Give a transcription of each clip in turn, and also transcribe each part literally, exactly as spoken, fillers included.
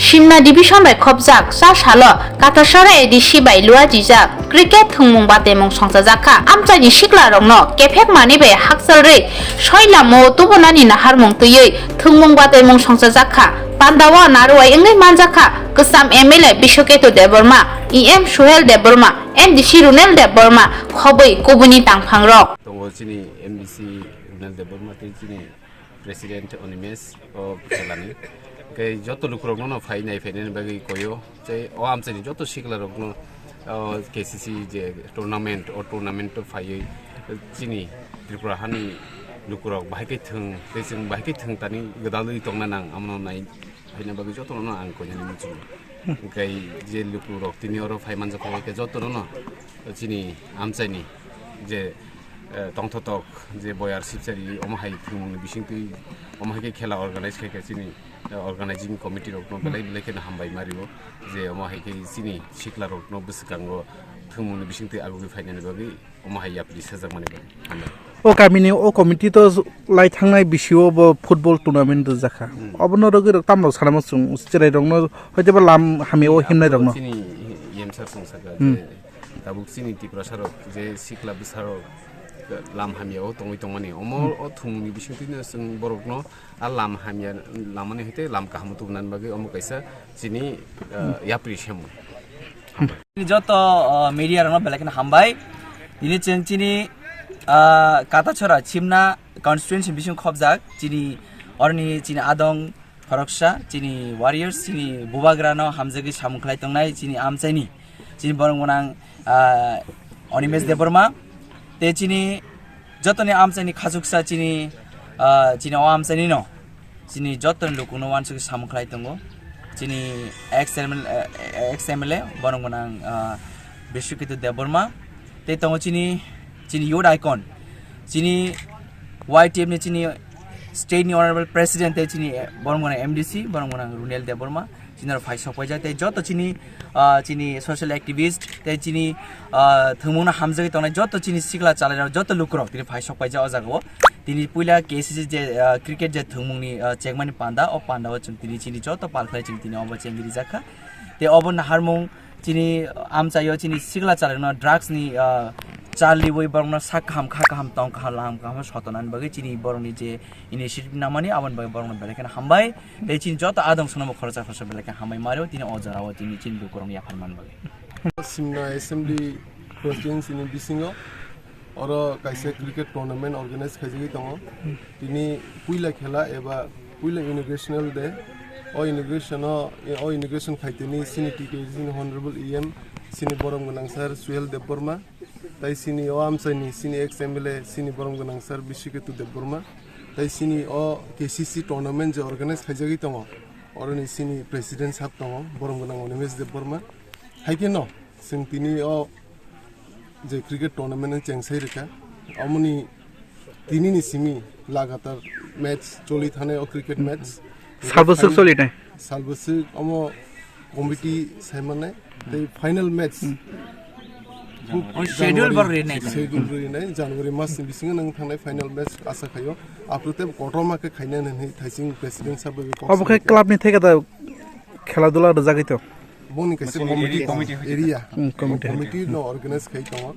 Simna Division bai khopjak cha salo Katasora A D C bai luajijak cricket thwngmung batemung songchajak kha. Amchaini siklarokno kephek manwi bai hakchal rwi soi lamao tubunani naharmung twiwi thwngmung batemung songchajak kha. Pandao narwai wngwi manjak kha kwcham M L A Biswaketu Debbarma, E M Suhel Debbarma, M D C Runel Debbarma, khobwi kubuni tangphangrok. Tongo chini M D C Runel Debbarma tei chini President Animesh o bwsalani. Hwnkhe joto lukurokno no phai nai phainani bagwi koyo. Tei o amchaini joto siklarokno, o, K C C je tournament, o tournament o phaiwi chini Tripura hani lukurok bahai khe thwng, tei chwng bahai khe thwng tani gwdalwi tongna nang, amono nai phaina bagwi jotono no ang koinani muchungo. Hwnkhe je lukurok tini oro phai manjak kha, hwnkhe jotono no chini amchaini je, eh, tongthotok je boyar sipchari omo hai thwngmungni bisingtwi omo hai khe khela organize khai kha chini, eh, organizing committee rokno belai belai kheno hambai ma rio je omo hai khe chini siklarokno bwswkango thwngmungni bisingtwi agugwi phainani bagwi omo hai yapri sajakmani bagwi hambai. O kamini o committee to lai thangnai bisio bo football tournament rwjak kha. Hmm. Obono rwgwi rok tamrok sanamo chwng chwrairokno hoiteba lam hamya o himnairokno. Chini E M sir song saka Hmm. je tabuk chini Tiprasa rok je sikla bwsa rok lam hamya o tongwi tongmani. Omo Hmm. o thwngmungni bisingtwino chwng borokno a lam hamya lamani hwtwi lam kaham tubunani bagwi omo kaisa chini, ah, yapri semu. Joto, ah, media rokno belai kheno hambai. Tini chwng chini, ah, Katasora Simna constituency bising khopjak chini oroni chini adong khoroksa chini warriors chini bubagrano hamjagwi samung khlai tongnai chini amchaini chini borong gwnang, ah, Animesh Debbarma tei chini jotoni amchaini khachuksa chini, ah, chini o amchaini no chini jotoni lukungno uansugwi samung khlai tongo. Chini ex M L A, eh, ex M L A borong gwnang, ah, Biswaketu Debbarma. Tei tongo chini, chini youth icon. Chini Y T F ni chini state ni honorable president tei chini, eh, borong gwnang M D C, borong gwnang Runel Debbarma. Chini oro phai sok paijak tei joto chini, ah, chini social activist tei chini, ah, thwngmungno hamjagwi tongnai joto chini sikla chalairok joto lukurok tini phai sok paijak o jagao. Tini puila K C C je, ah, cricket je thwngmungni, ah, chekmani panda, o panda o chwng tini chini joto pal khlai chwng tini obo chengwi rijak kha. Tei obo naharmung chini amchaio chini sikla chalairokno drugs ni, ah, chal riwi borokno sak kaham kha kaham tong kaham lam kaham sotonani bagwi chini borokni je initiative namani aboni bagwi borokno belai kheno hambai. Tei chini joto adong sono bo khoroksa khoroksa belai khe hambai mario tini o jorao tini chini lukurokno yaphar man bagwi. Simna Assembly constituency ni bisingo oro kaisa cricket tournament organize khaijagwi tongo. Tini puila khela eba puila inaugurational day. O inauguration o, o inauguration khaitini sini T T A C ni Honorable E M sini borom gwnang sir Suhel Debbarma. Tai sini o amchaini sini ex M L A sini borom gwnang sir Biswaketu Debbarma. Tai sini o K C C tournament je organize khaijagwi tongo, oroni sini president sab tongo, borom gwnang Animesh Debbarma. Hai khe no, chwng tini o je cricket tournament ang chengsai rwkha, omoni tini ni simi lagatar match choli thane o cricket match. Salbwswk choli nai? Salbwswk omo committee sai mannai. Tei final match. Hmm. Khub O schedule January, bo rinai. Schedule rinai, January mas ni bisingo nang thangnai final match asa khaio. Apro tei kotorma khe khaina hinwi thaising president sabo kok Obo khe sai khe. Club ni theke da khela dula rwjagwi to. Boni kaisa Boni committee area, tong, committee. Hmm, committee. Committee no organize khai tongo.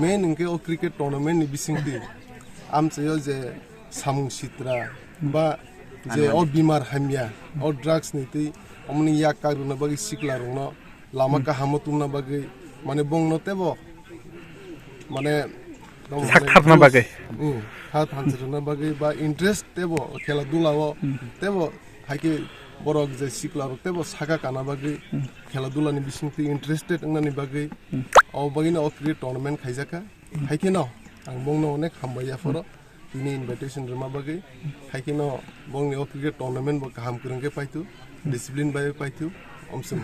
Main hwnkhe o cricket tournament ni bisingtwi amchaio je samung sitra ba je Anwani. O bimar hamya, o drugs ni twi omoni yak kak rwna bagwi sikla rokno lama Hmm. kahamo tungna bagwi, mane bongno tebo, mane, tamo Sak mane tharna bagwi. Hmm, kha thansa rwna bagwi ba interest tebo khela dula o Hmm. tebo hai khe borok je sikla rok tebo saka kana bagwi Hmm. khela dula ni bisingtwi interested wngnani bagwi Hmm. o bagwi no o cricket tournament khaijak kha. Hmm. Hai khe no ang bongno onek hambai ya phoro. Tini invitation rwma bagwi, hai kheno bongni o cricket tournament bo kaham kwrwng khe paithu, discipline bai paithu, omswng.